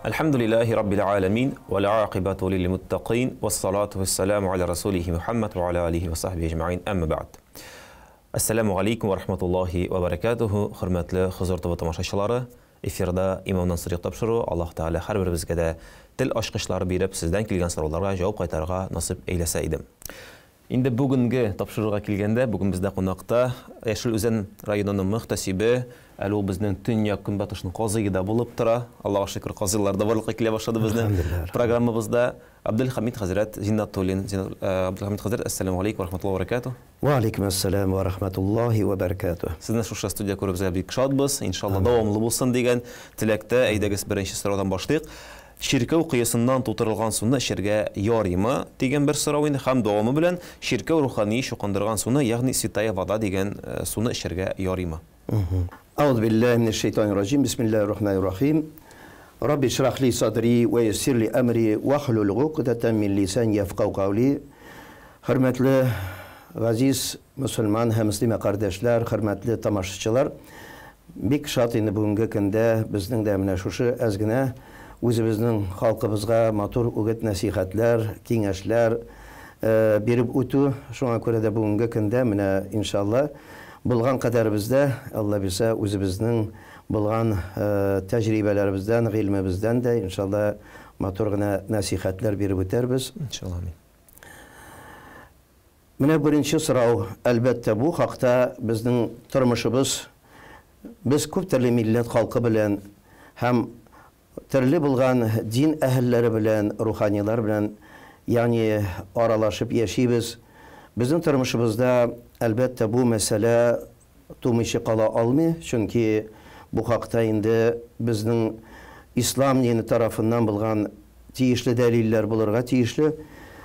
Әлхәмдүлилләһи раббил галәмин, вәл акыйбату лил муттакин, вассалату вассаламу аля расулихи Мухаммад ва аля алихи ва сахбихи әҗмәгыйн, әмма бәгъд. Әссәламу алейкум ва рахматуллахи ва баракатуху, хөрмәтле Хозур ТВ тамашачылары, эфирда Имамнан сорыйк тапшыруы, Аллаһ Тәгалә һәрберебезгә дә тел ачкычлары биреп, сездән килгән сорауларга җавап кайтарырга насыйп әйләсә иде. Инде бүгенге тапшыруга килгәндә, бүген бездә кунакта Яшел Үзән районының мөхтәсибе, әле ул безнең төньяк-көнбатышның казые да булып тора. Аллага шөкер, казыйлар да барлыкка килә башлады безнең программабызда. Абделхамид хәзрәт Зиннатуллин. Абделхамид хәзрәт, әссәламү алейкум ва рахматуллаһи ва баракатуһ. Ва алейкум әссәлам ва рахматуллаһи ва баракатуһ. Сезне шушы студия күрүебезгә бик шатбыз. Иншалла, дәвамлы булсын дигән теләктә, әйдәгез беренче сораудан башлыйк. Чиркәү коесыннан тутырылган суны эчәргә ярыймы? Дигән бер сорау инде һәм дәвамы белән, чиркәү рухание чукындырган суны, ягъни святая вода дигән суны эчәргә ярыймы? Әгъузу биллаһи минәш шәйтанир раҗим, бисмиллаһир рахманир рахим. Рабби шрах ли садри вә яссир ли әмри вахлул гукдатан мин лисани яфкау каули. Хөрмәтле газиз мөселман һәм мөслимә кардәшләр, хөрмәтле тамашачылар, бик шат инде бүгенге көндә безнең дә менә шушы әз генә үзебезнең халкыбызга матур үгет-нәсыйхәтләр, киңәшләр биреп үтү. Шуңа күрә дә бүгенге көндә менә иншалла булган кадәребездә, Алла бирсә, үзебезнең булган тәҗрибәләребездән, гыйльмебездән дә иншалла матур гына нәсыйхәтләр биреп үтәрбез. Иншалла, амин. Менә беренче сорау, әлбәттә, бу хакта безнең тормышыбыз, без күп төрле милләт халкы белән һәм төрле булган дин әһелләре белән, руханилар белән, ягъни аралашып яшибез. Безнең тормышыбызда, әлбәттә, бу мәсьәлә тумыйча кала алмый, чөнки бу хакта инде безнең ислам дине тарафыннан булган тиешле дәлилләр булырга тиешле.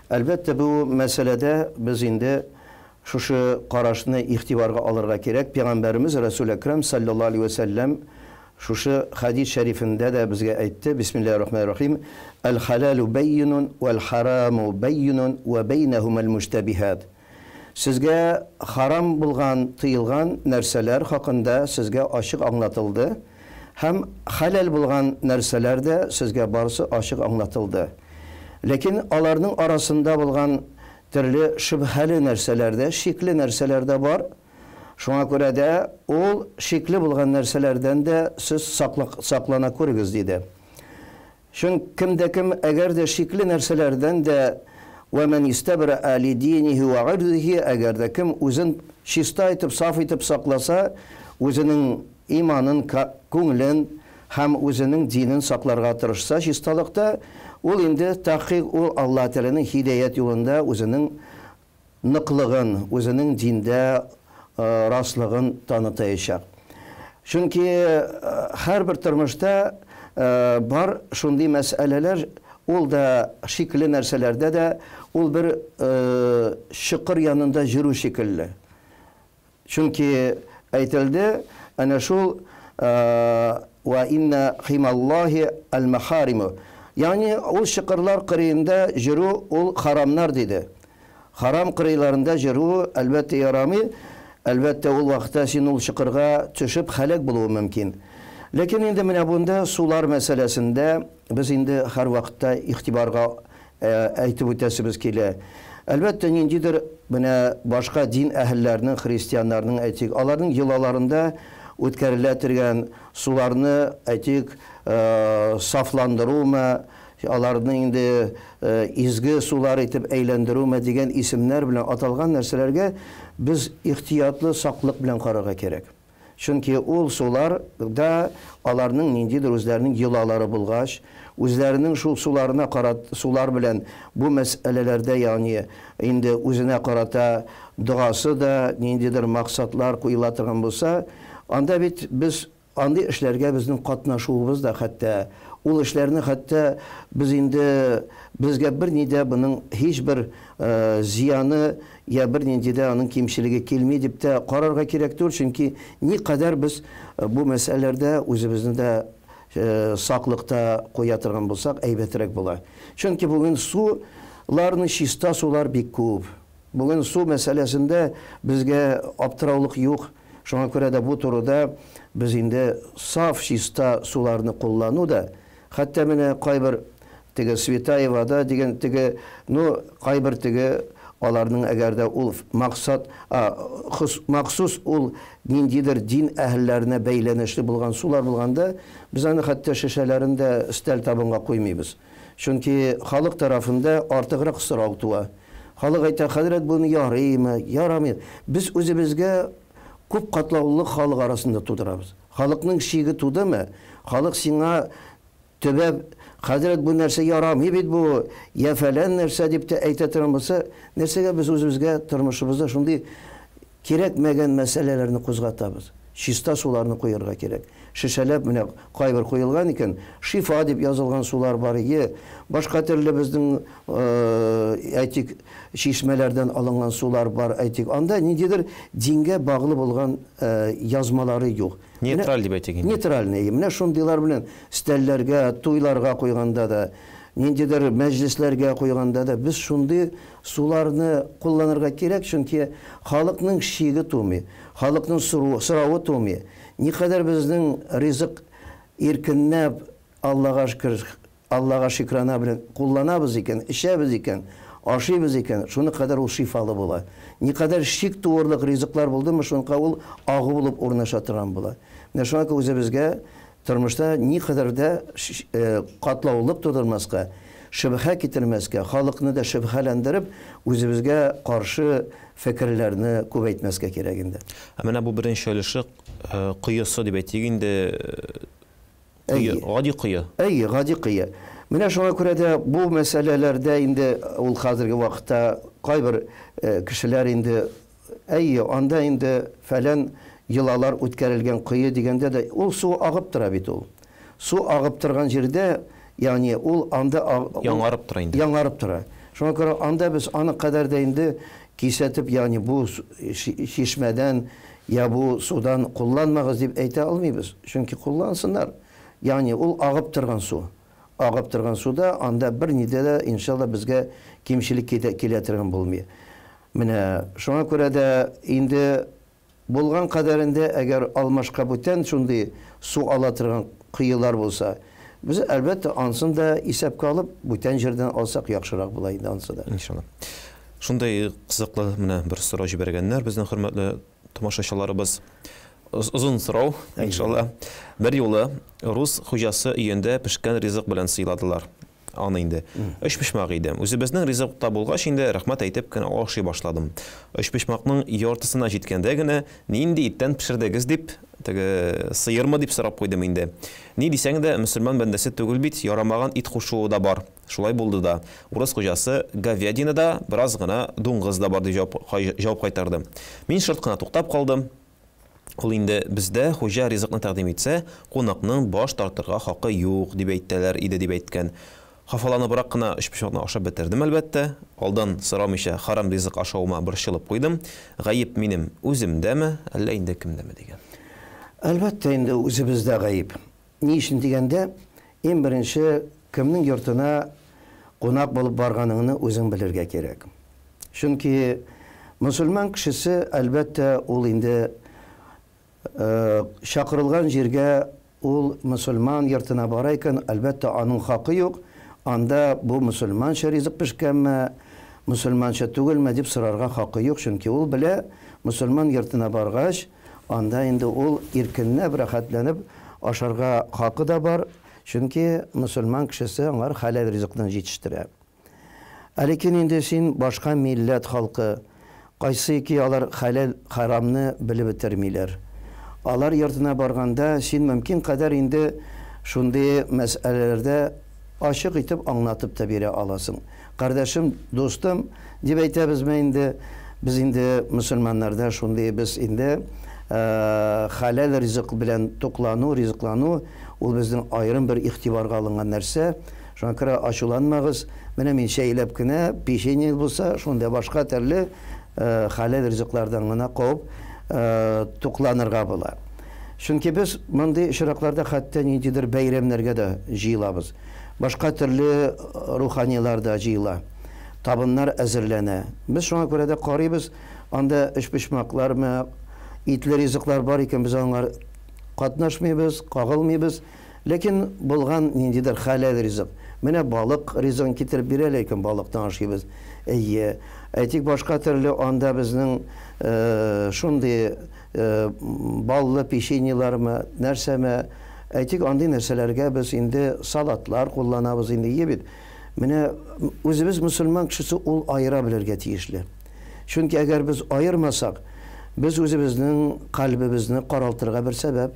Әлбәттә, бу мәсьәләдә без инде шушы карашны игътибарга алырга кирәк. Пәйгамбәребез Рәсүл Әкрәм саллаллаһу алейһи вә сәлләм шушы хәдис шәрифендә дә безгә әйтте, Бисмиллаһир рахманир рахим, Әл-халалу бәййинун вәл-хараму бәййинун вә бәйнәһумәл муштәбиһат. Сезгә харам булган, тыелган нәрсәләр хакында сезгә ачык аңлатылды һәм хәләл булган нәрсәләр дә сезгә барысы ачык аңлатылды. Ләкин аларның арасында булган төрле шөбһәле нәрсәләр дә, шикле нәрсәләр дә бар. Шуңа күрә дә ул шикле булган нәрсәләрдән дә сез саклана күрегез, диде. Чөнк кем дә кем әгәр дә шикле нәрсәләрдән дә вә мән истәбрәә ли динихи вә гырдихи әгәр дә кем үзен чиста итеп, саф итеп сакласа, үзенең иманын, күңелен һәм үзенең динен сакларга тырышса чисталыкта, ул инде тәхкыйк ул Аллаһ Тәгаләнең һидаять юлында үзенең ныклыгын, үзенең диндә раслыгын танытаячак. Чөнки һәрбер тормышта бар шундый мәсьәләләр, ул да шикле нәрсәләрдә дә ул бер чокыр янында йөрү шикелле. Чөнки әйтелде, әнә шул Вә иннә хималлаһи әл-мәхариму. Ягъни ул чокырлар кырыенда йөрү ул харамнар, диде. Харам кырыйларында йөрү, әлбәттә, ярамый. Әлбәттә, ул вакытта син ул чокырга төшеп һәлак булуы мөмкин. Ләкин инде менә бунда сулар мәсьәләсендә без инде һәрвакытта игътибарга әйтеп үтәсебез килә. Әлбәттә, ниндидер менә башка дин әһелләренең, христианнарның, әйтик, аларның йолаларында үткәрелә торган суларны, әйтик, сафландырумы, аларны инде изге сулар итеп әйләндерүме дигән исемнәр белән аталган нәрсәләргә без ихтыятлы саклык белән карарга кирәк. Чөнки ул сулар да аларның ниндидер үзләренең йолалары булгач, үзләренең шул суларына карат сулар белән бу мәсьәләләрдә, ягъни инде үзенә карата догасы да, ниндидер максатлар куела торган булса, анда бит без андый эшләргә безнең катнашуыбыз да хәтта, ул эшләрне хәтта без инде безгә берни дә моның һичбер зыяны я бернинди дә аның кимчелеге килми дип тә карарга кирәк түгел, чөнки никадәр без бу мәсьәләләрдә үзебезне дә саклыкта куя торган булсак, әйбәтрәк була. Чөнки бүген су ларны чиста сулар бик күп. Бүген су мәсьәләсендә безгә аптыраулык юк. Шуңа күрә дә бу турыда без инде саф чиста суларны куллану да, Хәтта менә кайбер теге святая вода дигән теге, ну, кайбер теге аларның әгәр дә ул максат, хос, махсус ул ниндидер дин әһелләренә бәйләнешле булган сулар булганда, без аны хәтта шешәләрен дә өстәл табынга куймыйбыз. Чөнки халык тарафында артыграк сорау туа. Халык әйтә, хәзрәт, буны ярыймы, ярамый. Без үзебезгә күп катлаулылык халык арасында тудырабыз. Халыкның шиге тудымы, халык сиңа төбәп, хәзрәт, бу нәрсә ярамый бит бу, я фәлән нәрсә дип тә әйтә торган булса, нәрсәгә без үзебезгә тормышыбызда шундый кирәкмәгән мәсьәләләрне кузгатабыз? Чиста суларны куярга кирәк. Шешәләп менә кайбер куелган икән, шифа дип язылган сулар бар, е, башка төрле безнең, әйтик, чишмәләрдән алынган сулар бар, әйтик, анда ниндидер дингә баглы булган язмалары юк. Нейтраль дип әйтик инде. Нейтральный. Менә шундыйлар белән стәлләргә, туйларга куйганда да, ниндидер мәҗлесләргә куйганда да без шундый суларны кулланырга кирәк, чөнки халыкның шиге тумый, халыкның соравы тумый. Никадәр безнең ризык иркенләп, Аллага шөкер, Аллага шикрана белән кулланабыз икән, эчәбез икән, ашыйбыз икән, шуны кадәр ул шифалы була. Никадәр шик туырлык ризыклар булдымы, шунка ул агу булып урнаша торган була. Менә шуңа күрә үзебезгә тормышта никадәр дә катлаулык тудырмаска, шөбһә китермәскә, халыкны да шөбһәләндереп, үзебезгә каршы фикерләрне күбәйтмәскә кирәк инде. Ә менә бу беренче өлеше коесы дип әйтик инде, кое, гади кое. Әйе, гади кое. Менә шуңа күрә дә бу мәсьәләләрдә инде ул хәзерге вакытта кайбер кешеләр инде, әйе, анда инде фәлән йолалар үткәрелгән кое дигәндә дә ул су агып тора бит ул. Су агып торган җирдә, ягъни ул анда яңарып тора инде. Яңарып тора. Шуңа күрә анда без аны кадәр дә инде кисәтеп, ягъни бу чишмәдән я бу судан кулланмагыз дип әйтә алмыйбыз. Чөнки куллансыннар. Ягъни ул агып торган су. Агып торган суда анда бер нидә дә, иншалла, безгә кимчелек килә торган булмый. Менә шуңа күрә дә инде булган кадәрендә, әгәр алмашка бүтән шундый су ала торган коелар булса, без, әлбәттә, ансын да исәпкә алып, бүтән җирдән алсак яхшырак була инде ансы да. Иншалла. Шундый кызыклы менә бер сорау җибәргәннәр безнең хөрмәтле тамашачыларыбыз. Озын сорау, иншалла. Бер юлы рус хуҗасы өендә пешкән ризык белән сыйладылар. Аны инде. Өчпочмак иде. Үзебезнең ризык та булгач инде, рәхмәт әйтеп кенә ашый башладым. Өчпочмакның яртысына җиткәндә генә, нинди иттән пешердегез дип, теге сыермы дип сорап куйдым инде. Ни дисәң дә, мөселман бәндәсе түгел бит, ярамаган ит кушуы да бар. Шулай булды да. Урыс хуҗасы говядина да, бераз гына дуңгыз да бар дип җавап кайтарды. Мин шырт кына туктап калдым. Ул инде бездә хуҗа ризыкны тәкъдим итсә, кунакның баш тартырга хакы юк дип әйтәләр иде дип әйткән. Хафаланыбрак кына өчпочмакны ашап бетердем, әлбәттә. Алдан сорамыйча харам ризык ашавыма борчылып куйдым. Гаеп минем үземдәме, әллә инде кемдәме дигән. Әлбәттә инде үзебездә гаеп. Ни өчен дигәндә, иң беренче кемнең йортына кунак булып барганыңны үзең белергә кирәк. Чөнки мөселман кешесе, әлбәттә, ул инде чакырылган җиргә, ул мөселман йортына бара икән, әлбәттә, аның хакы юк, анда бу мөселманча ризык пешкәнме, мөселманча түгелме дип сорарга хакы юк, чөнки ул белә, мөселман йортына баргач, анда инде ул иркенләп, рәхәтләнеп ашарга хакы да бар, чөнки мөселман кешесе аңар хәләл ризыкны җитештерә. Ә ләкин инде син башка милләт халкы, кайсы ки алар хәләл, харамны белеп бетермиләр. Алар йортына барганда син мөмкин кадәр инде шундый мәсьәләләрдә ачык итеп аңлатып та бирә аласың. Кардәшем, дустым дип әйтәбезме инде, без инде мөселманнарда шундый без инде хәләл ризык белән туклану, ризыклану ул безнең аерым бер игътибарга алынган нәрсә. Шуңа күрә ачуланмагыз, менә мин чәйләп кенә, печенье булса, шунда башка төрле хәләл ризыклардан гына кабып тукланырга була. Чөнки без мондый очракларда хәтта ниндидер бәйрәмнәргә дә җыелабыз. Башка төрле руханилар да җыела. Табыннар әзерләнә. Без шуңа күрә дә карыйбыз, анда өчпочмаклармы, итле ризыклар бар икән, без аңар катнашмыйбыз, кагылмыйбыз. Ләкин булган ниндидер хәләл ризык. Менә балык ризыгын китереп бирәләр икән, балыктан ашыйбыз. Әйе. Әйтик, башка төрле анда безнең шундый баллы печеньелармы, нәрсәме, әйтик, андый нәрсәләргә без инде салатлар кулланабыз инде, ие бит. Менә үзебез мөселман кешесе ул аера белергә тиешле. Чөнки әгәр без аермасак, без үзебезнең кальбебезне каралтырга бер сәбәп.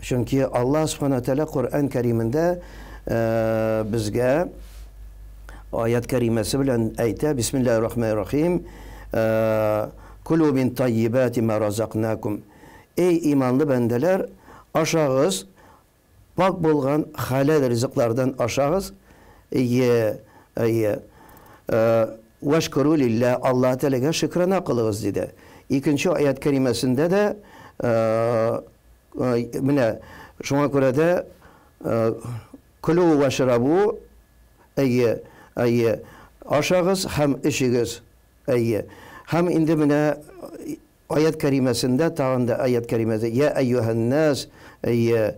Чөнки Аллаһ Субхана Тәгалә Коръән Кәримендә безгә аят кәримәсе белән әйтә, Бисмиллаһир Рахманир Рахим, Кулу мин таййибати ма разакнакум. Эй иманлы бәндәләр, ашагыз, пак булган хәләл ризыклардан ашагыз, е, е, Вашкуру лилля, Аллаһ Тәгаләгә шөкрана кылыгыз, диде. Икенче аят кәримәсендә дә менә шуңа күрә дә көлү вашрабу, әйе, әйе, ашагыз һәм эчегез, әйе. Һәм инде менә аят кәримәсендә тагын да аят кәримәсе, я әйюһәннәс, әйе,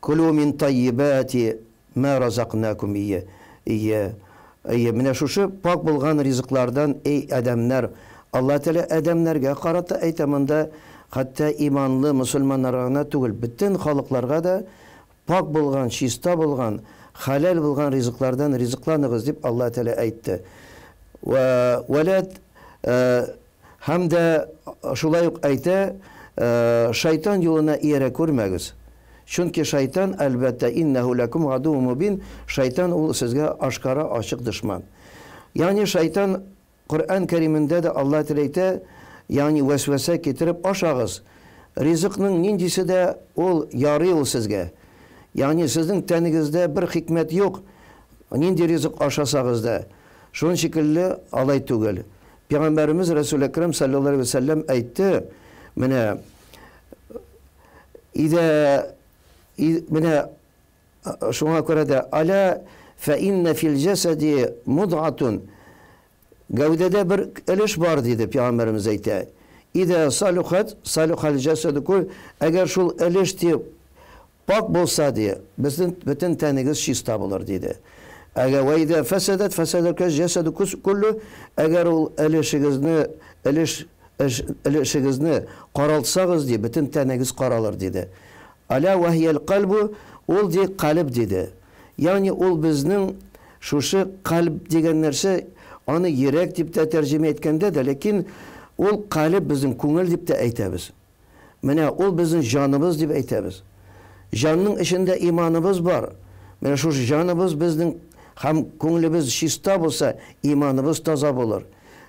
Көлү мин таййибати ма разакнакум ие, ие, ие, менә шушы пак булган ризыклардан, эй адәмнәр, Аллаһ Тәгалә адәмнәргә карата әйтә монда, хәтта иманлы мөселманнарга гына түгел, бөтен халыкларга да пак булган, чиста булган, хәләл булган ризыклардан ризыкланыгыз дип Аллаһ Тәгалә әйтте. Вә вәләт Һәм дә шулай ук әйтә, Шайтан юлына иярә күрмәгез. Чөнки шайтан, әлбәттә, иннәһү ләкүм гадуун мубин, шайтан ул сезгә ашкара ачык дошман. Ягъни шайтан Коръән Кәримендә дә Аллаһ Тәгалә әйтә, ягъни вәсвәсә китереп ашагыз. Ризыкның ниндисе дә ул ярый ул сезгә. Ягъни сезнең тәнегездә бер хикмәт юк, нинди ризык ашасагыз да. Шуның шикелле алай түгел. Пәйгамбәребез Рәсүл Әкрәм саллаллаһу алейһи ва сәлләм әйтте, менә идә менә шуңа күрә дә аля фә инна фил җәсәди мудгатун гәүдәдә бер өлеш бар диде пәйгамбәребез әйтә. Идә салухат салухал җәсәду кул әгәр шул өлеш дип Пакь булса, ди, безнең бөтен тәнегез чиста булыр, диде. Әгәр вә идә фәсәдәт, фәсәдәл җәсәду күллү, әгәр ул өлешегезне, өлеш, өлешегезне каралтсагыз, ди, бөтен тәнегез каралыр, диде. Аля вәһиял кальбу, ул, ди, калеб, диде. Ягъни ул безнең шушы кальб дигән нәрсә, аны йөрәк дип тә тәрҗемә иткәндә дә, ләкин ул калеб безнең күңел дип тә әйтәбез. Менә ул безнең җаныбыз дип әйтәбез. Җанның эчендә иманыбыз бар. Менә шушы җаныбыз безнең һәм күңелебез чиста булса, иманыбыз таза булыр.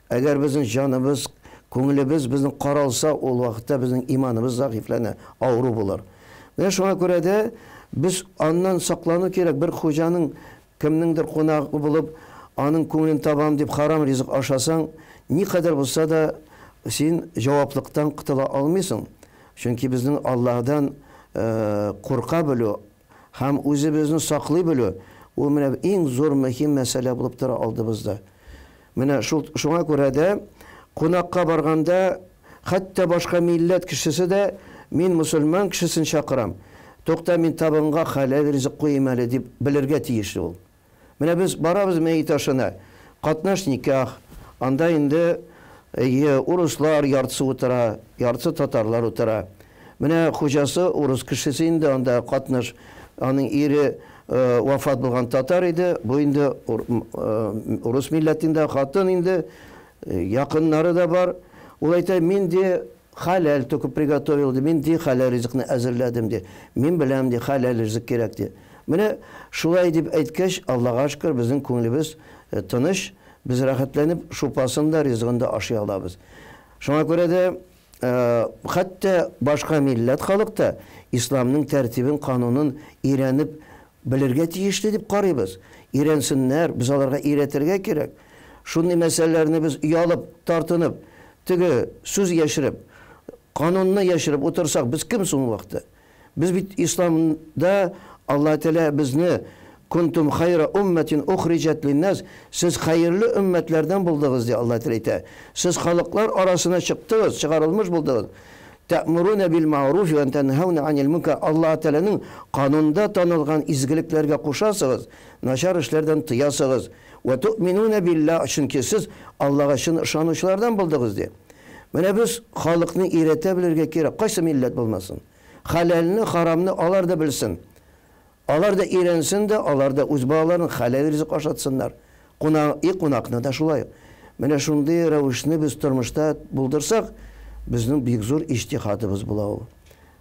Әгәр безнең җаныбыз, күңелебез безнең каралса, ул вакытта безнең иманыбыз зәгыйфьләнә, авыру булыр. Менә шуңа күрә дә без аннан саклану кирәк. Бер хуҗаның Кемнеңдер кунагы булып, аның күңелен табам дип харам ризык ашасаң, никадәр булса да син җаваплыктан котыла алмыйсың. Чөнки безнең Аллаһыдан курка белү һәм үзебезне саклый белү, ул менә иң зур мөһим мәсьәлә булып тора алдыбызда. Менә шул шуңа күрә дә кунакка барганда хәтта башка милләт кешесе дә мин мөселман кешесен чакырам, тукта мин табынга хәләл ризык куйыйм әле дип белергә тиеш ул. Менә без барабыз мәет ашына, катнаш никах, анда инде әйе, урыслар яртысы утыра, яртысы татарлар утыра. Менә хуҗасы урыс кешесе инде анда катнаш, аның ире вафат булган татар иде, бу инде урыс милләтендә хатын инде, якыннары да бар. Ул әйтә, мин ди хәләл только приготовил ди, мин ди хәләл ризыкны әзерләдем ди. Мин беләм ди, хәләл ризык кирәк ди. Менә шулай дип әйткәч, Аллага шөкер, безнең күңелебез тыныч, без рәхәтләнеп шулпасын да, ризыгын да ашый алабыз. Шуңа күрә дә Хәтта башка милләт халык та исламның тәртибен, канунын өйрәнеп белергә тиешле дип карыйбыз. Өйрәнсеннәр, без аларга өйрәтергә кирәк. Шундый мәсьәләләрне без оялып, тартынып, теге сүз яшереп, канунны яшереп утырсак, без кем соң ул вакытта? Без бит исламда Аллаһ Тәгалә безне Кунтум хайра умматин ухриҗат линнас, сез хәерле өммәтләрдән булдыгыз, ди Аллаһ Тәгалә әйтә. Сез халыклар арасына чыктыгыз, чыгарылмыш булдыгыз. Тәэмүрүнә бил мәгъруфи вә тәнһәүнә анил мөнкәр, Аллаһы Тәгаләнең канунында танылган изгелекләргә кушасыгыз, начар эшләрдән тыясыгыз. Вә туъминүнә биллаһ, чөнки сез Аллаһга чын ышанучылардан булдыгыз, ди. Менә без халыкны өйрәтә белергә кирәк, кайсы милләт булмасын. Хәләлне, харамны алар да белсен. Алар да өйрәнсен дә, алар да үз балаларын хәләл ризык ашатсыннар. Куна, и кунакны да шулай ук. Менә шундый рәвешне без тормышта булдырсак, безнең бик зур иҗтиһадыбыз була ул.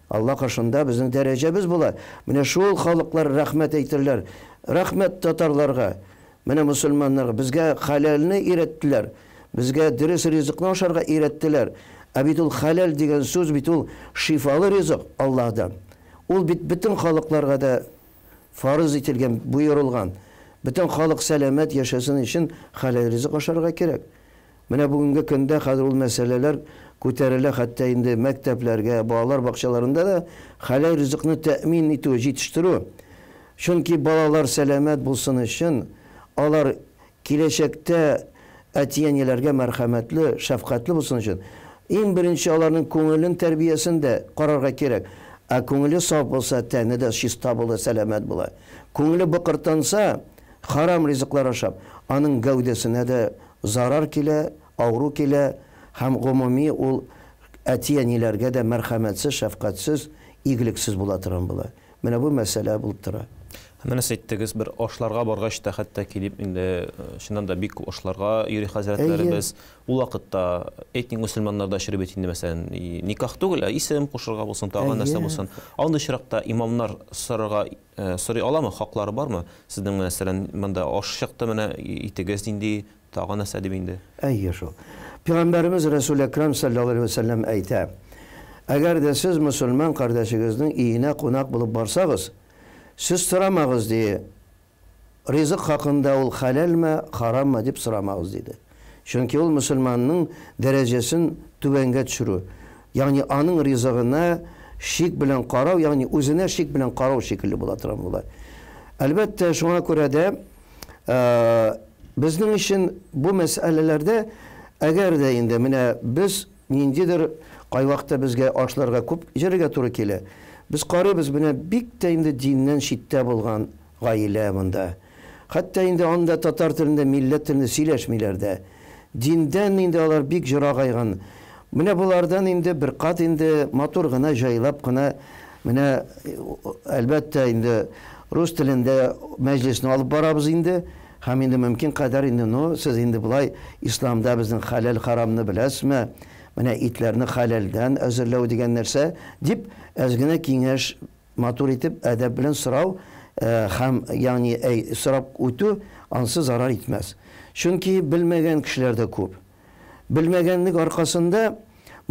Алла каршында безнең дәрәҗәбез була. Менә шул халыклар рәхмәт әйтерләр. Рәхмәт татарларга, менә мөселманнарга. Безгә хәләлне өйрәттеләр. Безгә дөрес ризыкны ашарга өйрәттеләр. Ә бит ул хәләл дигән сүз бит ул шифалы ризык Аллаһдан. Ул бит бөтен халыкларга да фарыз ителгән, боерылган. Бөтен халык сәламәт яшәсен өчен хәләл ризык ашарга кирәк. Менә бүгенге көндә хәзер ул мәсьәләләр күтәрелә, хәтта инде мәктәпләргә, балалар бакчаларында да хәләл ризыкны тәэмин итү, җитештерү. Чөнки балалар сәламәт булсын өчен, алар Киләчәктә әти-әниләргә мәрхәмәтле, шәфкатьле булсын өчен, иң беренче аларның күңелен тәрбиясен дә карарга кирәк. Ә күңеле саф булса, тәне дә чиста була, сәламәт була. Күңеле быкыртанса, харам ризыклар ашап, аның гәүдәсенә дә зарар килә, авыру килә һәм гомуми ул әти-әниләргә дә мәрхәмәтсез, шәфкатьсез, игелексез була торган була. Менә бу мәсьәлә булып тора. Менә сез әйттегез, бер ашларга баргач та хәтта килеп инде чыннан да бик күп ашларга йөри хәзрәтләребез. Ул вакытта этник мөселманнар да очрый бит инде, мәсәлән, никах түгел, ә исем кушырга булсын, тагын нәрсә булсын. Андый очракта имамнар сорарга сорый аламы, хаклары бармы? Сезнең, мәсәлән, монда аш чыкты, менә итегез нинди, Тагы нәрсә дип инде? Әйе шул. Пәйгамбәребез Рәсүл Әкрам салләллаһу алейһи вә сәлләм әйтә, Әгәр дә сез мөселман кардәшегезнең өенә кунак булып барсагыз, сез сорамагыз, ди, ризык хакында ул хәләлме, хараммы дип сорамагыз, диде. Чөнки ул мөселманның дәрәҗәсен түбәнгә төшерү, ягъни аның ризыгына шик белән карау, ягъни үзенә шик белән карау шикелле була торган була. Әлбәттә, шуңа күрә дә Безнең өчен бу мәсьәләләрдә, әгәр дә инде менә без ниндидер кайвакытта безгә ашларга күп йөрергә туры килә. Без карыйбыз, менә бик тә инде диннән читтә булган гаилә монда. Хәтта инде анда татар телендә, милләт телендә сөйләшмиләр дә. Диндән инде алар бик җырагайган. Менә болардан инде бер кат инде матур гына, җайлап кына, менә, әлбәттә, инде рус телендә мәҗлесне алып барабыз инде. Һәм инде мөмкин кадәр инде, ну, сез инде болай исламда безнең хәләл-харамны беләсезме? Менә итләрне хәләлдән әзерләү дигән нәрсә, дип, әз генә киңәш Матур итеп, әдәп белән сорау һәм, ягъни, әй, сорап үтү ансы зарар итмәс. Чөнки белмәгән кешеләр дә күп. Белмәгәнлек аркасында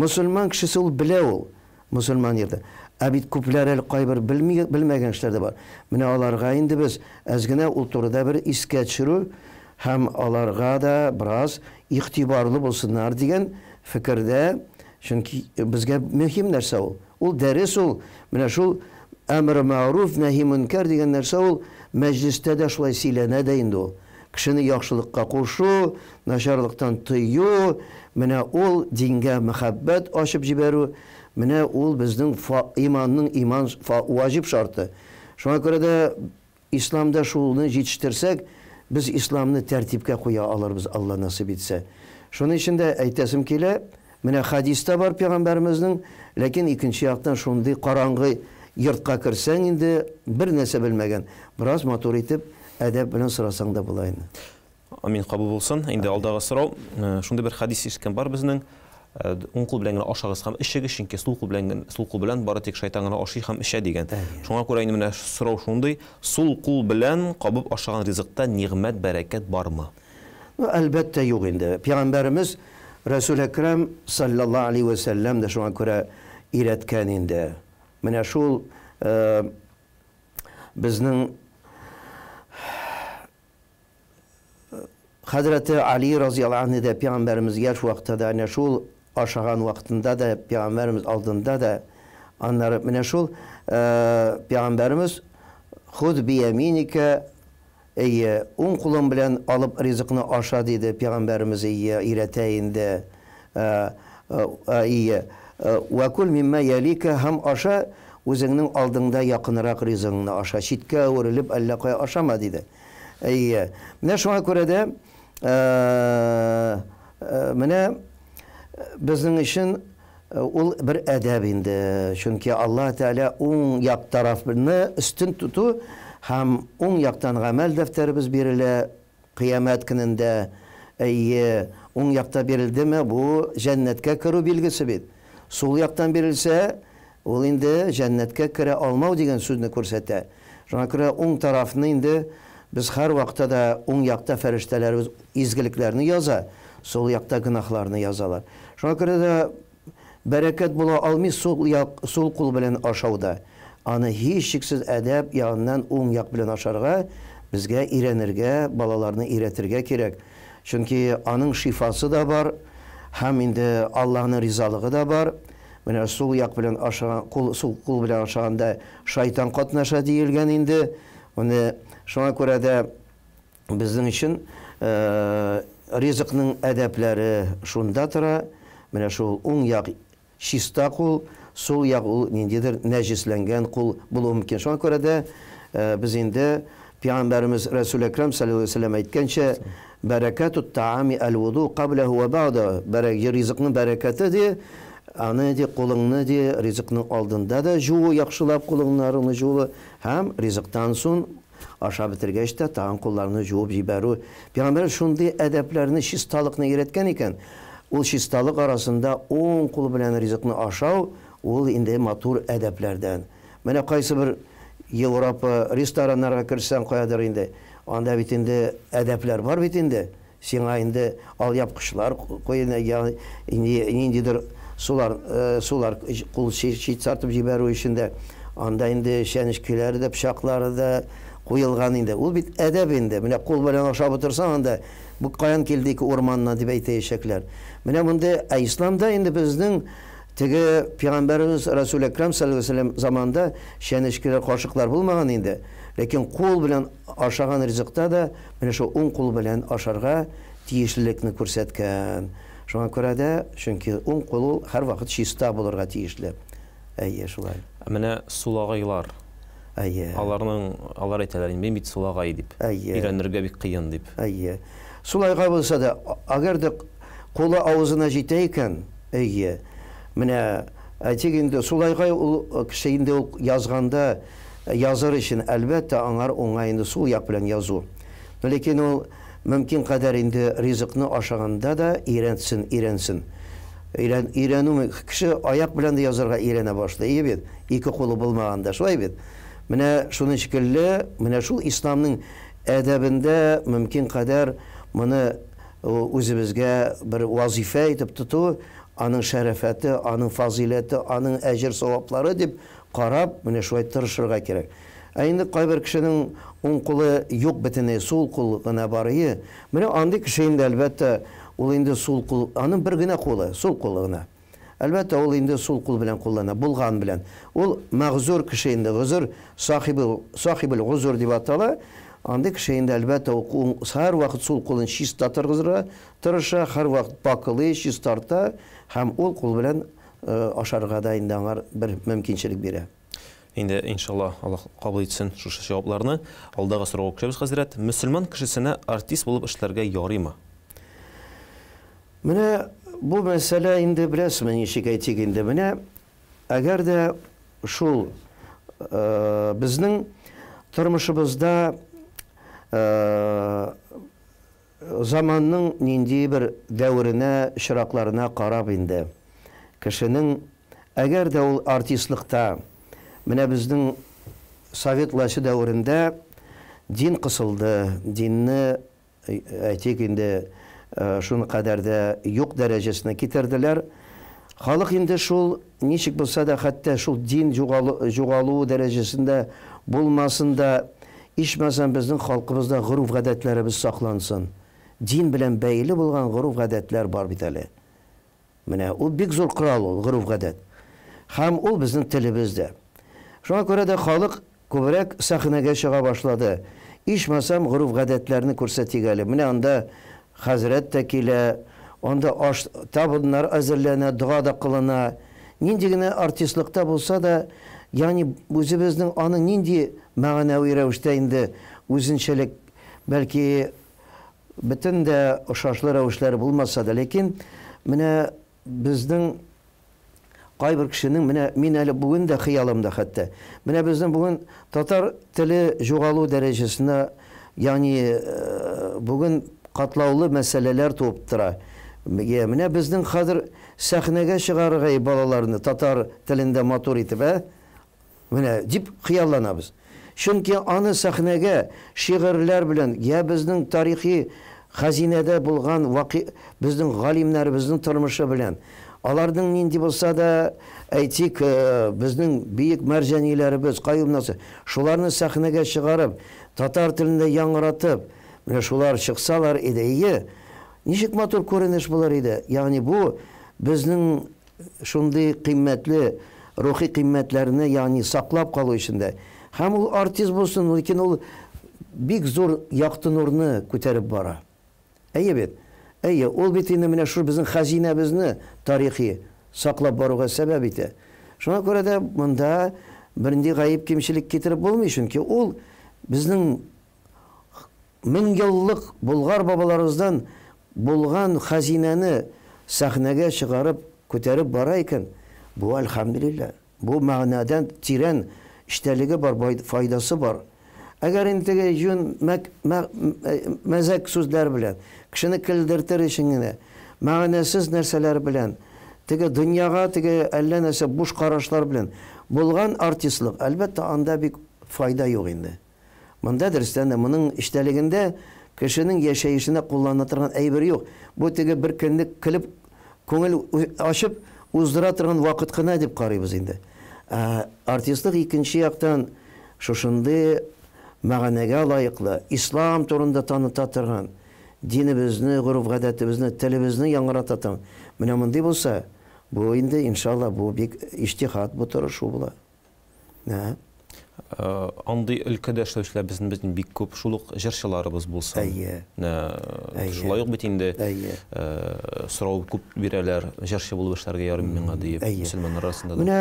мөселман кешесе ул белә ул, мөселман йорты. Ә бит күпләр әле кайбер белми, белмәгән кешеләр дә бар. Менә аларга инде без әз генә ул турыда бер искә төшерү һәм аларга да бераз игътибарлы булсыннар дигән фикердә, чөнки безгә мөһим нәрсә ул. Ул дәрес ул, менә шул әмре мәгъруф, нәһи мөнкәр дигән нәрсә ул мәҗлестә дә шулай сөйләнә дә инде ул. Кешене яхшылыкка кушу, начарлыктан тыю, менә ул дингә мәхәббәт ачып җибәрү, менә ул безнең иманның иман ваҗиб шарты. Шуңа күрә дә Исламда шулны җитештерсәк, без исламны тәртипкә куя алырбыз, Алла насыйп итсә. Шуның өчен дә әйтәсем килә, менә хәдис тә бар пәйгамбәремезнең, ләкин икенче яктан шундый караңгы йортка керсәң инде, бер нәрсә белмәгән, бераз матур итеп, әдәп белән сорасаң да була инде. Амин, кабул булсын. Инде алдагы сорау, шундый бер хәдис ишеткән бар безнең. Уң кул белән генә ашагыз һәм эчегез, чөнки сул кул белән сул кул белән бары тик шайтан гына ашый һәм эчә дигән. Шуңа күрә инде менә сорау шундый, сул кул белән кабып ашаган ризыкта нигъмәт, бәрәкәт бармы? Ну, әлбәттә, юк инде. Пәйгамбәребез Рәсүл Әкрам саллаллаһу алейһи вә сәлләм дә шуңа күрә өйрәткән инде. Менә шул безнең Хәзрәте Али разыяллаһу анһу да пәйгамбәремез яшь вакытта да әнә шул ашаган вакытында да пәйгамбәремез алдында да аннары менә шул пәйгамбәремез худ бияминика әйе уң кулың белән алып ризыкны аша диде пәйгамбәремез әйе өйрәтә инде әйе. Вәкүл миммә ялика, һәм аша үзеңнең алдыңда якынрак ризыгыңны аша, читкә әверелеп әллә кая ашама, диде. Әйе. Менә шуңа күрә дә менә безнең өчен ул бер әдәп инде, чөнки Аллаһ Тәгалә уң як тарафны өстен тоту һәм уң яктан гамәл дәфтәребез бирелә, Кыямәт көнендә, әйе, уң якта бирелдеме, бу җәннәткә керү билгесе бит. Сул яктан бирелсә, ул инде җәннәткә керә алмау дигән сүзне күрсәтә. Шуңа күрә уң тарафны инде без һәрвакытта да уң якта фәрештәләребез изгелекләрне яза, сул якта гөнаһларны язалар. Шуңа күрә дә Бәрәкәт була алмый сул як, сул кул белән ашауда. Аны һичшиксез әдәп ягыннан уң як белән ашарга, безгә өйрәнергә, балаларны өйрәтергә кирәк. Чөнки аның шифасы да бар һәм инде Аллаһның ризалыгы да бар. Менә сул як белән ашаган, кул, сул кул белән ашаганда шайтан катнаша диелгән инде. Менә шуңа күрә дә Безнең өчен ризыкның әдәпләре шунда тора, менә шул уң як чиста кул, сул як ул ниндидер нәҗесләнгән кул булуы мөмкин. Шуңа күрә дә без инде Пәйгамбәребез Рәсүл Әкрәм салләллаһу алейһи ва сәлләм әйткәнчә, бәрәкәтүт таами әл-вуду кабләһу ва бәгъдәһу, ризыкның бәрәкәте ди, аны ди кулыңны ди ризыкның алдында да җуу, яхшылап кулыңнарыңны җуу һәм ризыктан соң Ашап бетергәч тә, тагын кулларны җуып җибәрү. Пәйгамбәребез шундый әдәпләрне, чисталыкны өйрәткән икән, ул чисталык арасында уң кул белән ризыкны ашау, ул инде матур әдәпләрдән. Менә кайсыбер Европа рестораннарга керсәң, каядыр инде, анда бит инде әдәпләр бар бит инде. Сиңа инде алъяпкычлар куена, я ниндидер сулар, сулар кул чистартып җибәрү өчен дә. Анда инде чәнечкеләре дә, пычаклары да куелган инде. Ул бит әдәп инде. Менә кул белән ашап утырсаң анда, бу каян килде ике урманнан дип әйтәячәкләр. Менә мондый, ә исламда инде безнең теге пәйгамбәребез Расул Әкрам саллаллаһу алейһи ва сәлләм заманында чәнечкеләр, кашыклар булмаган инде. Ләкин кул белән ашаган ризыкта да менә шул уң кул белән ашарга тиешлелекне күрсәткән. Шуңа күрә дә, чөнки уң кул ул һәрвакыт чиста булырга тиешле. Әйе, шулай. Ә менә сулагайлар. Әйе. Аларның, алар әйтәләр инде, мин бит сулагай дип. Әйе. Өйрәнергә бик кыен дип. Әйе. Сулагай булса да, әгәр дә кулы авызына җитә икән, әйе. Менә, әйтик инде, сулагай ул кеше инде ул язганда, Языр өчен, әлбәттә, аңар уңай инде сул як белән язу. Но ләкин ул мөмкин кадәр инде ризыкны ашаганда да өйрәнсен, өйрәнсен. Өйрән, өйрәнү, кеше аяк белән дә язарга өйрәнә башлый, ие бит? Ике кулы булмаганда, шулай бит? Менә шуның шикелле, менә шул исламның әдәбендә мөмкин кадәр моны үзебезгә бер вазифа итеп тоту, аның шәрәфәте, аның фазыйләте, аның әҗер-саваплары дип Карап, менә шулай тырышырга кирәк. Ә инде кайбер кешенең уң кулы юк бөтенләй, сул кул гына бар ие. Менә андый кеше инде, әлбәттә, ул инде сул кул, аның бер генә кулы, сул кулы гына. Әлбәттә, ул инде сул кул белән куллана, булган белән. Ул мәгъзур кеше инде, гозер, сахибул, сахибул гозур дип атала. Андый кеше инде, әлбәттә, ул уң, һәрвакыт сул кулын чиста торгызырга тырыша, һәрвакыт пакылый, чистарта һәм ул кул белән Ашарга да инде аңар бер мөмкинчелек бирә. Инде, иншалла, Аллаһ кабул итсен шушы җавапларны. Алдагы сорауга күчәбез, хәзрәт. Мөселман кешесенә артист булып эшләргә ярыймы? Менә бу мәсьәлә инде, беләсезме, ничек әйтик инде, менә әгәр дә шул безнең тормышыбызда Заманның нинди бер дәверенә, очракларына карап инде, кешенең, әгәр дә ул артистлыкта, менә безнең совет власте дәверендә дин кысылды, динне, әйтик инде, шуникадәр дә юк дәрәҗәсенә китерделәр. Халык инде шул, ничек булса да, хәтта шул дин югалу, югалу дәрәҗәсендә булмасын да, ичмасам безнең халкыбызда гореф-гадәтләребез саклансын. Дин белән бәйле булган гореф-гадәтләр бар бит әле. Менә ул бик зур корал ул, гореф-гадәт. Һәм ул безнең телебез дә. Шуңа күрә дә халык күбрәк сәхнәгә чыга башлады. Ичмасам, гореф-гадәтләрне күрсәтик әле. Менә анда хәзрәт тә килә, анда аш, табыннар әзерләнә, дога да кылына. Нинди генә артистлыкта булса да, ягъни үзебезнең аның нинди мәгънәви рәвештә инде үзенчәлек, бәлки бөтен дә ошашлы рәвешләре булмаса да, ләкин менә безнең кайбер кешенең, менә мин әле бүген дә хыялымда хәтта, менә безнең бүген татар теле югалу дәрәҗәсенә, ягъни бүген катлаулы мәсьәләләр туып тора. Менә безнең хәзер сәхнәгә чыгарырга балаларны татар телендә матур итеп, ә? Менә дип хыялланабыз. Чөнки аны сәхнәгә шигырьләр белән, я безнең тарихи хәзинәдә булган вакый, безнең галимнәребезнең тормышы белән, аларның нинди булса да, әйтик, безнең бөек мәрҗаниләребез, Каюм Насыйри, шуларны сәхнәгә чыгарып, татар телендә яңгыратып, менә шулар чыксалар иде, әйе, ничек матур күренеш булыр иде. Ягъни бу безнең шундый кыйммәтле рухи кыйммәтләрне, ягъни саклап калу өчен дә. Һәм ул артист булсын, ләкин ул бик зур якты нурны күтәреп бара. Әйе бит? Әйе, ул бит инде менә шул безнең хәзинәбезне тарихи саклап баруга сәбәп итә. Шуңа күрә дә монда бернинди гаеп кимчелек китереп булмый, чөнки ул безнең меңьеллык болгар бабаларыбыздан булган хәзинәне сәхнәгә чыгарып, күтәреп бара икән, бу, әлхәмделилла, бу мәгънәдән тирән эчтәлеге бар, файдасы бар. Әгәр инде теге җүн мәк, мә, мәзәк сүзләр белән, кешене көлдертер өчен генә, мәгънәсез нәрсәләр белән, теге дөньяга теге әллә нәрсә буш карашлар белән булган артистлык, әлбәттә, анда бик файда юк инде. Монда, дөрестән дә, моның эчтәлегендә кешенең яшәешенә куллана торган әйбер юк. Бу теге бер көнлек көлеп, күңел ачып уздыра торган вакыт кына дип карыйбыз инде. Ә артистлык икенче яктан шушындый мәгънәгә лаеклы, ислам турында таныта торган, динебезне, гореф-гадәтебезне, телебезне яңгырата торган. Менә мондый булса, бу инде, иншалла, бу бик иҗтиһад, бу тырышу була. Ә. Андый өлкәдә эшләүчеләр безнең безнең бик күп. Шул ук җырчыларыбыз булсын. Әйе. Әйе. Шулай ук бит инде Әйе. Сорау күп бирәләр, җырчы булып эшләргә ярыймы миңа диеп, мөселманнар арасында да. Менә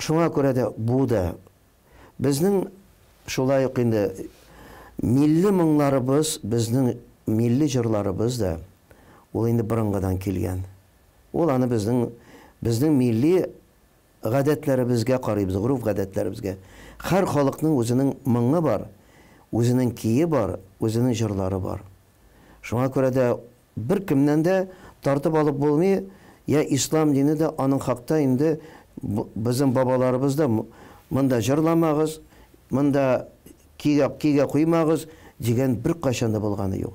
шуңа күрә дә бу да безнең шулай ук инде милли моңнарыбыз, безнең милли җырларыбыз да ул инде борынгыдан килгән. Ул аны безнең безнең милли Гадәтләребезгә карыйбыз, гореф-гадәтләребезгә. Һәр халыкның үзенең моңы бар, үзенең кие бар, үзенең җырлары бар. Шуңа күрә дә беркемнән дә тартып алып булмый, я ислам дине дә аның хакта инде безнең бабаларыбыз да монда җырламагыз, монда кигә, кигә куймагыз дигән беркайчан да булганы юк.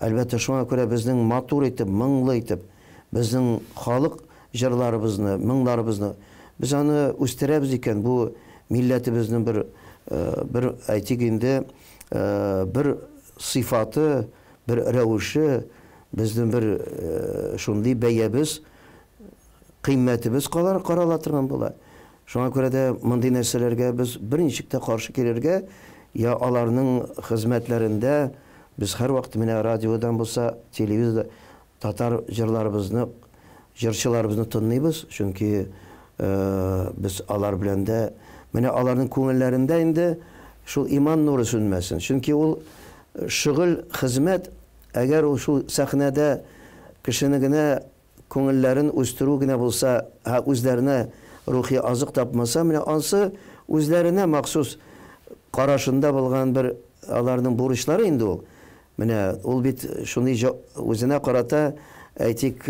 Әлбәттә, шуңа күрә безнең матур итеп, моңлы итеп, безнең халык җырларыбызны, моңнарыбызны без аны үстерәбез икән, бу милләтебезнең бер, бер, әйтик инде, бер сыйфаты, бер рәвеше, безнең бер шундый бәябез, кыйммәтебез калар, карала торган була. Шуңа күрә дә мондый нәрсәләргә без берничек тә каршы килергә, я аларның хезмәтләрендә без һәрвакыт менә радиодан булса, телевизорда Татар җырларыбызны, җырчыларыбызны тынлыйбыз, чөнки без алар белән дә, менә аларның күңелләрендә инде шул иман нуры сүнмәсен. Чөнки ул шөгыль, хезмәт, әгәр ул шул сәхнәдә кешене генә күңелләрен үстерү генә булса, ә үзләренә рухи азык тапмаса, менә ансы үзләренә махсус карашында булган бер аларның бурычлары инде ул. Менә ул бит шундый үзенә карата, әйтик,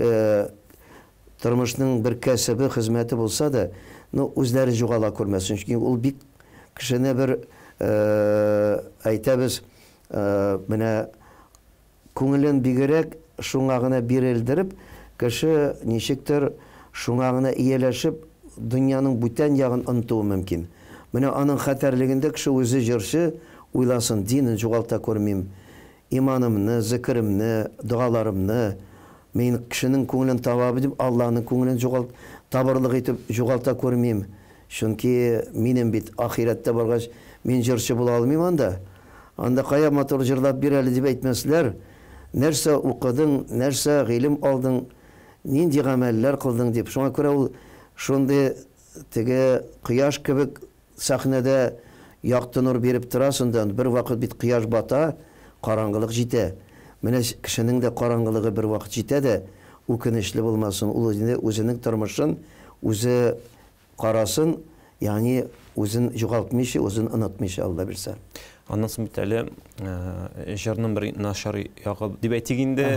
тормышның бер кәсебе, хезмәте булса да, ну, үзләре югала күрмәсен. Чөнки ул бик кешене бер, әйтәбез, менә күңелен бигрәк шуңа гына бирелдереп, кеше ничектер шуңа гына ияләшеп, дөньяның бүтән ягын онытуы мөмкин. Менә аның хәтәрлегендә кеше үзе җырчы уйласын, динен югалта күрмим, иманымны, зекеремне, догаларымны, мин кешенең күңелен табам дип, Аллаһның күңелен югалт, табырлык итеп югалта күрмим. Чөнки минем бит ахирәттә баргач, мин җырчы була алмыйм анда. Анда кая матур җырлап бир әле дип әйтмәсләр. Нәрсә укыдың, нәрсә гыйлем алдың, нинди гамәлләр кылдың дип. Шуңа күрә ул шундый теге кояш кебек сәхнәдә якты нур биреп торасың да, бервакыт бит кояш бата, караңгылык җитә. Менә кешенең дә караңгылыгы бервакыт җитә дә, үкенечле булмасын, ул инде үзенең тормышын үзе карасын, ягъни үзен югалтмыйча, үзен онытмыйча, Алла бирсә. Аннан соң бит әле җырның бер начар ягы дип әйтик инде,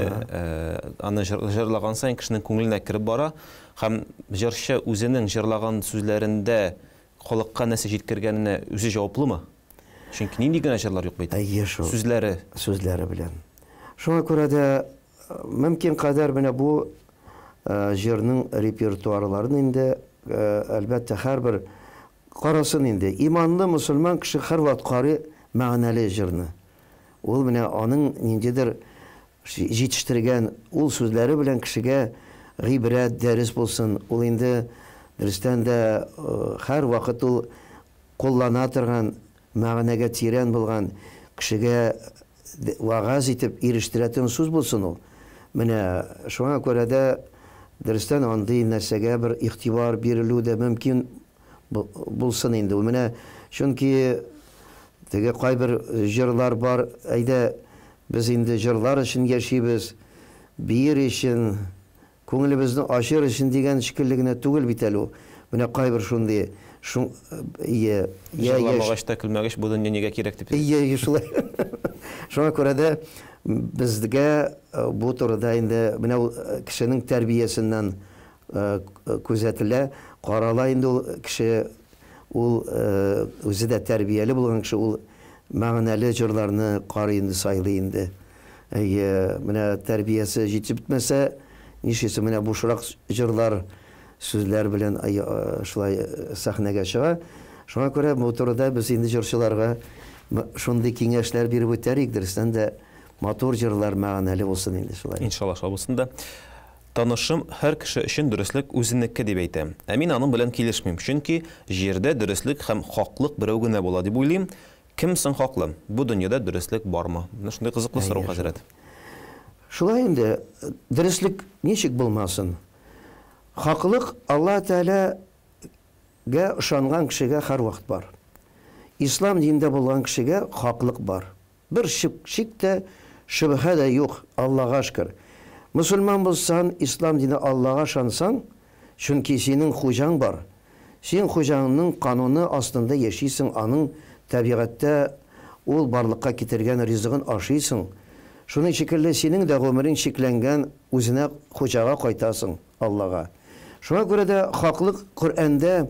аны җырлаган саен кешенең күңеленә кереп бара һәм җырчы үзенең җырлаган сүзләрендә халыкка нәрсә җиткергәненә үзе җаваплымы? Чөнки нинди генә җырлар юк бит. Әйе шул. Сүзләре. Сүзләре белән. Шуңа күрә дә мөмкин кадәр менә бу җырның репертуарларын инде, әлбәттә, һәрбер карасын инде. Иманлы мөселман кеше һәрвакыт карый мәгънәле җырны. Ул менә аның ниндидер җитештергән ул сүзләре белән кешегә гыйбрәт, дәрес булсын. Ул инде дөрестән дә һәрвакыт ул куллана торган, мәгънәгә тирән булган, кешегә вәгазь итеп ирештерә торган сүз булсын ул. Менә шуңа күрә дә дөрестән андый нәрсәгә бер игътибар бирелү дә мөмкин булсын инде ул. Менә чөнки теге кайбер җырлар бар, әйдә, без инде җырлар өчен яшибез, биер өчен, күңелебезне ачыр өчен дигән шикелле генә түгел бит әле ул. Менә кайбер шундый шун ие, я яшь. Җырламагач та көлмәгәч, бу дөнья нигә кирәк дип. Ие, ие, шулай. Шуңа күрә дә безгә бу турыда инде менә ул кешенең тәрбиясеннән күзәтелә, карала инде ул кеше, ул үзе дә тәрбияле булган кеше, ул мәгънәле җырларны карый инде, сайлый инде. Әйе, менә тәрбиясе җитеп бетмәсә, нишлисең, менә бушрак җырлар, сүзләр белән шулай сәхнәгә чыга. Шуңа күрә бу турыда без инде җырчыларга шундый киңәшләр биреп үтәр идек, дөрестән дә матур җырлар мәгънәле булсын инде шулай. Иншалла, шулай булсын да. Танышым һәр кеше өчен дөреслек үзенеке дип әйтә. Ә мин аның белән килешмим, чөнки җирдә дөреслек һәм хаклык берәү генә була дип уйлыйм. Кем соң хаклы? Бу дөньяда дөреслек бармы? Менә шундый кызыклы сорау, хәзрәт. Шулай инде, дөреслек ничек булмасын? Хаклык Аллаһ Тәгаләгә ышанган кешегә һәрвакыт бар. Ислам динендә булган кешегә хаклык бар. Бер шик тә, шөбһә дә юк, Аллага шөкер. Мөселман булсан, ислам дине Аллага ышансаң, чөнки синең хуҗаң бар. Син хуҗаңның кануны астында яшисең, аның табигатьтә ул барлыкка китергән ризыгын ашыйсың. Шуның шикелле синең дә гомерең чикләнгән, үзенә хуҗага кайтасың. Аллага. Шуңа күрә дә хаклык Коръәндә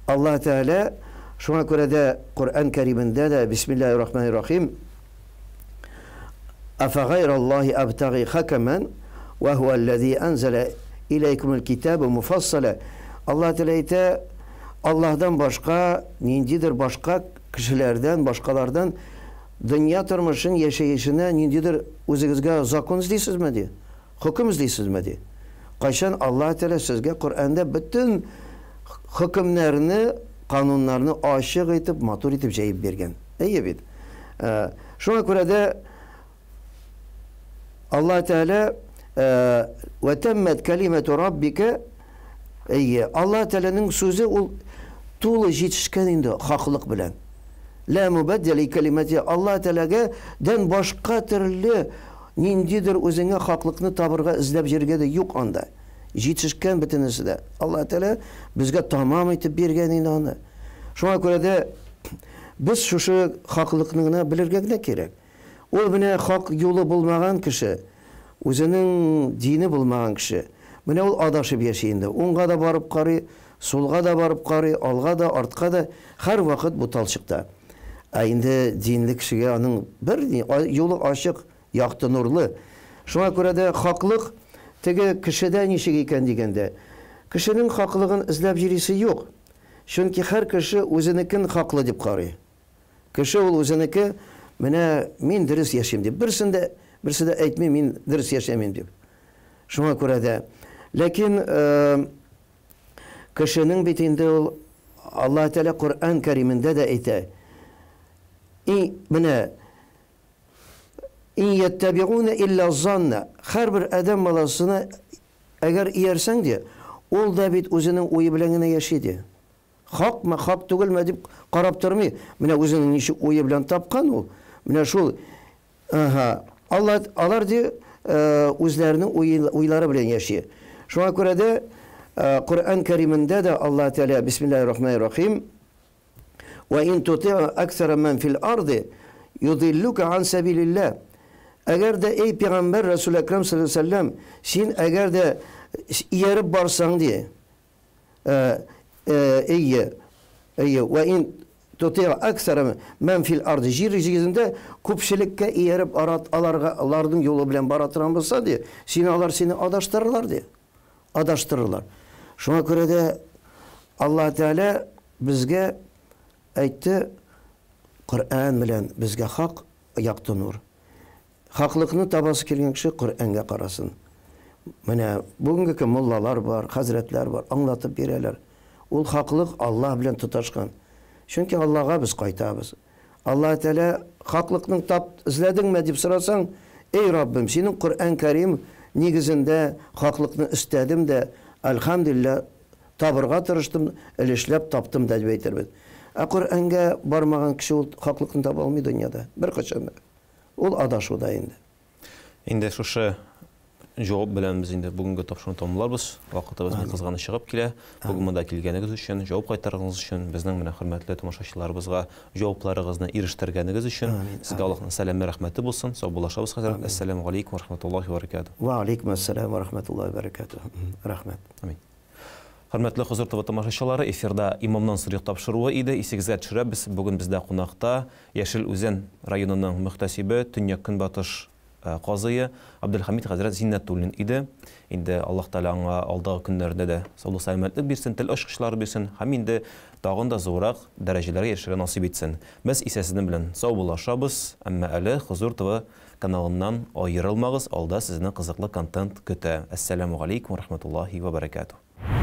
Аллаһ Тәгалә, шуңа күрә дә Коръән Кәримендә дә Бисмиллаһир Рахманир Рахим Афагайраллаһи абтагый хакаман ва хуаллази анзала иләйкумул китаба муфассала. Аллаһ Тәгалә әйтә, Аллаһдан башка ниндидер башка кешеләрдән, башкалардан дөнья тормышын яшәешенә ниндидер үзегезгә закон эзлисезме ди? Хөкем эзлисезме, ди. Кайчан Аллаһ Тәгалә сезгә Коръәндә бөтен хөкемнәрне, кануннарны ачык итеп, матур итеп җәеп биргән. Әйе бит. Шуңа күрә дә Аллаһ Тәгалә вә тәммәт кәлимәту раббика әйе, Аллаһ Тәгаләнең сүзе ул тулы җитешкән инде хаклык белән. Лә мубәддә ли кәлимәти Аллаһ Тәгаләгә дән башка төрле Ниндидер үзеңә хаклыкны табырга эзләп йөрергә дә юк анда. Җитешкән бөтенесе дә. Аллаһ Тәгалә безгә тамам итеп биргән инде аны. Шуңа күрә дә без шушы хаклыкны гына белергә генә кирәк. Ул менә хак юлы булмаган кеше, үзенең дине булмаган кеше, менә ул адашып яши инде. Уңга да барып карый, сулга да барып карый, алга да, артка да, һәрвакыт буталчыкта. Ә инде динле кешегә аның бер ни, юлы ачык, якты, нурлы. Шуңа күрә дә хаклык теге кешедә ничек икән дигәндә, кешенең хаклыгын эзләп йөрисе юк. Чөнки һәр кеше үзенекен хаклы дип карый. Кеше ул үзенеке, менә мин дөрес яшим дип. Берсен дә, берсе дә әйтми, мин дөрес яшәмим дип. Шуңа күрә дә. Ләкин Кешенең бит инде ул Аллаһ Тәгалә Коръән Кәримендә дә әйтә. И менә Ин яттабиуна илля занна. Һәрбер адәм баласына әгәр иярсәң ди, Ул да бит үзенең уе белән генә яши, ди. Хакмы, хак түгелме дип карап тормый. Менә үзенең ничек уе белән тапкан ул, менә шул, әһә, алла, алар ди, үзләренең уйлары белән яши. Шуңа күрә дә Коръән Кәримендә дә Аллаһ Тәгалә, Бисмиллаһир рахманир рахим, Вә ин тути'а аксара мән фил арды юдиллука ан сәбилилләһ. Әгәр дә, эй пәйгамбәр Расул Әкрам саллаллаһу алейһи ва сәлләм, син әгәр дә ияреп барсаң, ди, әйе, әйе, вә ин тути'а аксара мән фил арды, җир йөзендә күпчелеккә ияреп аларга, аларның юлы белән бара торган булса, ди, сине алар сине адаштырырлар, ди. Адаштырырлар. Шуңа күрә дә Аллаһ Тәгалә безгә әйтте, Коръән белән безгә хак якты нур. Хаклыкны табасы килгән кеше Коръәнгә карасын. Менә бүгенге көн муллалар бар, хәзрәтләр бар, аңлатып бирәләр. Ул хаклык Аллаһ белән тоташкан. Чөнки Аллаһга без кайтабыз. Аллаһ Тәгалә хаклыкның тап эзләдеңме дип сорасаң, Эй Раббым, синең Коръән Кәрим нигезендә хаклыкны эстәдем дә, әлхәмдүлилләһ, табырга тырыштым, өлешләп таптым да дип әйтербез. Ә Коръәнгә бармаган кеше ул хаклыкны таба алмый дөньяда, беркайчан да. Ул адашуда инде. Инде шушы җавап белән без инде бүгенге тапшыруны тәмамларбыз. Вакытыбыз бик кызганыч чыгып килә. Бүген монда килгәнегез өчен, җавап кайтарганыгыз өчен, безнең менә хөрмәтле тамашачыларыбызга җавапларыгызны ирештергәнегез өчен сезгә Аллаһның сәламе, рәхмәте булсын. Саубуллашабыз хәзер. Әссәламү галәйкүм ва рахматуллаһи ва баракатуһ. Ва алейкум әссәлам ва рахматуллаһи ва баракатуһ. Рәхмәт. Амин. Хөрмәтле Хозур ТВ тамашачылары, эфирда Имамнан сорыйк тапшыруы иде. Исегезгә төшерәбез, бүген бездә кунакта Яшел Үзән районының мөхтәсибе, төньяк-көнбатыш казые Абделхәмит хәзрәт Зиннәтуллин иде. Инде Аллаһ Тәгалә аңа алдагы көннәрдә дә саулык-сәламәтлек бирсен, тел ачкычлары бирсен һәм инде тагын да зуррак дәрәҗәләргә ирешергә насыйп итсен. Без исә сезнең белән саубуллашабыз, әмма әле Хозур ТВ каналыннан аерылмагыз, алда сезне кызыклы контент көтә. Әссәламү галәйкүм ва рахматуллаһи ва бәрәкәтүһ.